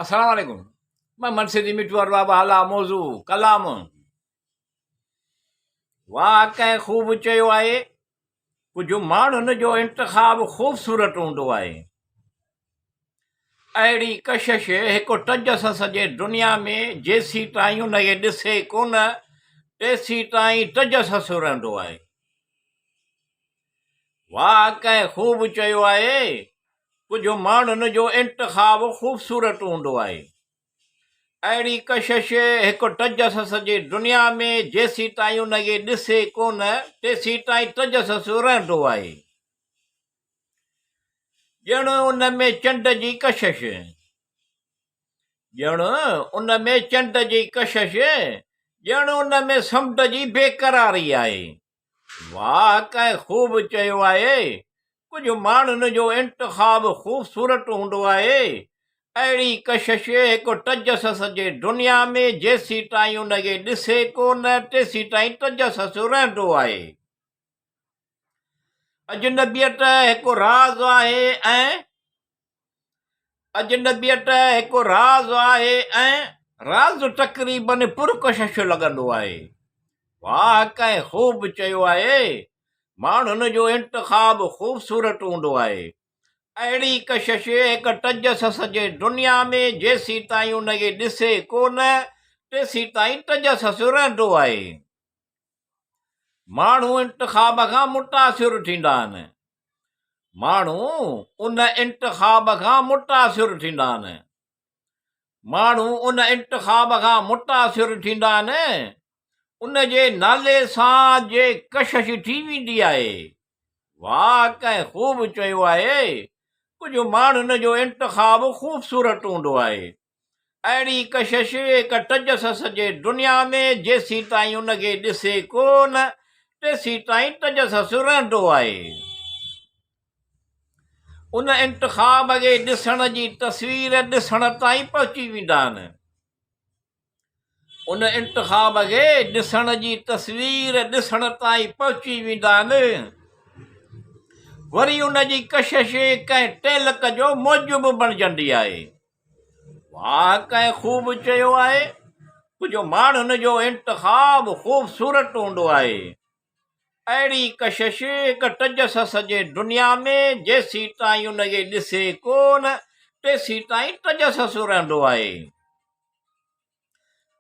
السلام عليڪم مان منصير جي مٺو ارباب اعليٰ موضوع ڪلام واهه ڪنهن خوب چيو آهي ڪجهه ماڻهن جو انتخاب خوبصورت هوندو آهي اهڙي ڪشش هڪ تجسس جي دنيا ۾ جيسين تائين ان کي ڏسي ڪونه تيسين تائين تجسس رهندو آهي واهه ڪنهن خوب چيو آهي، ڪجهه ماڻهن جو انتخاب خوبصورت هوندو آهي. اهڙي ڪشش هڪ تجسس جي دنيا ۾ جيسيتائين ان کي ڏسي ڪونه تيسيتائين تجسس رهندو آهي. ڄڻ ان ۾ چنڊ جي ڪشش. ڄڻ ان ۾ چنڊ جي ڪشش، ڄڻ ان ۾ سمنڊ جي بيقراري آهي. واهه ڪنهن خوب چيو آهي، ڪجهه ماڻهن جو انتخاب خوبصورت هوندو آهي، اهڙي ڪشش هڪ تجسس جي دنيا ۾ جيسيتائين ان کي ڏسي ڪو نه تيسيتائين تجسس رهندو آهي. اجنبيت هڪ راز آهي ۽. اجنبيت هڪ راز آهي ۽ راز تقريباً پرڪشش لڳندو آهي. واهه ڪنهن خوب چيو آهي، ماڻهن جو انتخاب خوبصورت هوندو آهي. اهڙي ڪشش هڪ تجسس جي دنيا ۾ جيسيتائين ان کي ڏسي ڪو نه تيسيتائين تجسس رهندو آهي. ماڻهو انتخاب کان متاثر ٿيندا آهن. ماڻهو ان انتخاب کان متاثر ٿيندا آهن. ماڻهو ان انتخاب کان متاثر ٿيندا آهن، ان جي نالي سان جي ڪشش ٿي ويندي آهي. واهه ڪنهن خوب چيو آهي، ڪجهه ماڻهن جو انتخاب خوبصورت هوندو آهي. اهڙي ڪشش هڪ تجسس جي دنيا ۾ جيسيتائين ان کي ڏسي ڪو نه تيسيتائين تجسس رهندو آهي. ان انتخاب کي ڏسڻ جي تصوير ڏسڻ تائين پهچي ويندا آهن. ان انتخاب کي ڏسڻ جي تصوير ڏسڻ تائين پهچي ويندا آهن. وري ان جي ڪشش ڪنهن ٽيلڪ جو موجب بڻجندي آهي. واهه ڪنهن خوب چيو آهي، ڪجهه ماڻهن جو انتخاب خوبصورت هوندو آهي. اهڙي ڪشش هڪ تجسس جي دنيا ۾ جيسيتائين ان کي ڏسي ڪونه تيسيتائين تجسس رهندو آهي.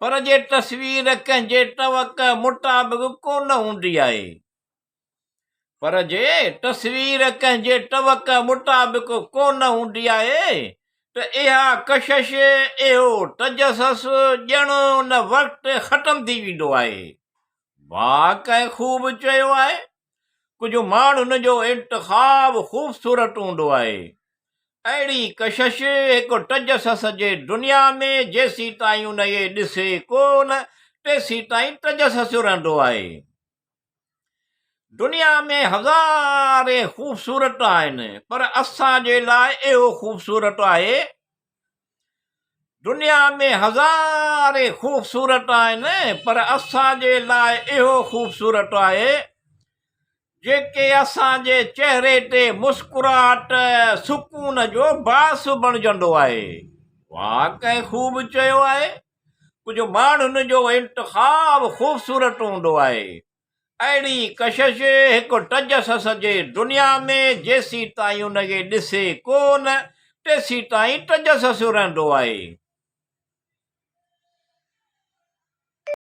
پر جي تصوير ڪنهن جي توقع مطابق ڪونه هوندي آهي. پر جي تصوير ڪنهن جي توقع مطابق ڪونه هوندي آهي ته اها ڪشش، اهو تجسس ڄڻ ان وقت ختم ٿي ويندو آهي. واهه ڪنهن خوب چيو آهي، ڪجهه ماڻهن جو انتخاب خوبصورت هوندو آهي. اهڙي ڪشش هڪ تجسس جي دنيا ۾ جيسيتائين ان کي ڏسي ڪو نه تيسيتائين تجسس رهندو آهي. دنيا ۾ هزارين خوبصورت آهن پر اسان جي لاء اهو خوبصورت آهي. دنيا ۾ هزارين خوبصورت آهن پر اسان جي لاء اهو خوبصورت آهي جيڪي اسان جي چهري تي مسڪراهٽ سڪون جو باعث بڻجندو آهي. واهه ڪنهن خوب چيو آهي، ڪجهه ماڻهن جو انتخاب خوبصورت هوندو آهي. اهڙي ڪشش هڪ تجسس جي دنيا ۾ جيسيتائين ان کي ڏسي ڪو نه تيسيتائين تجسس رهندو آهي.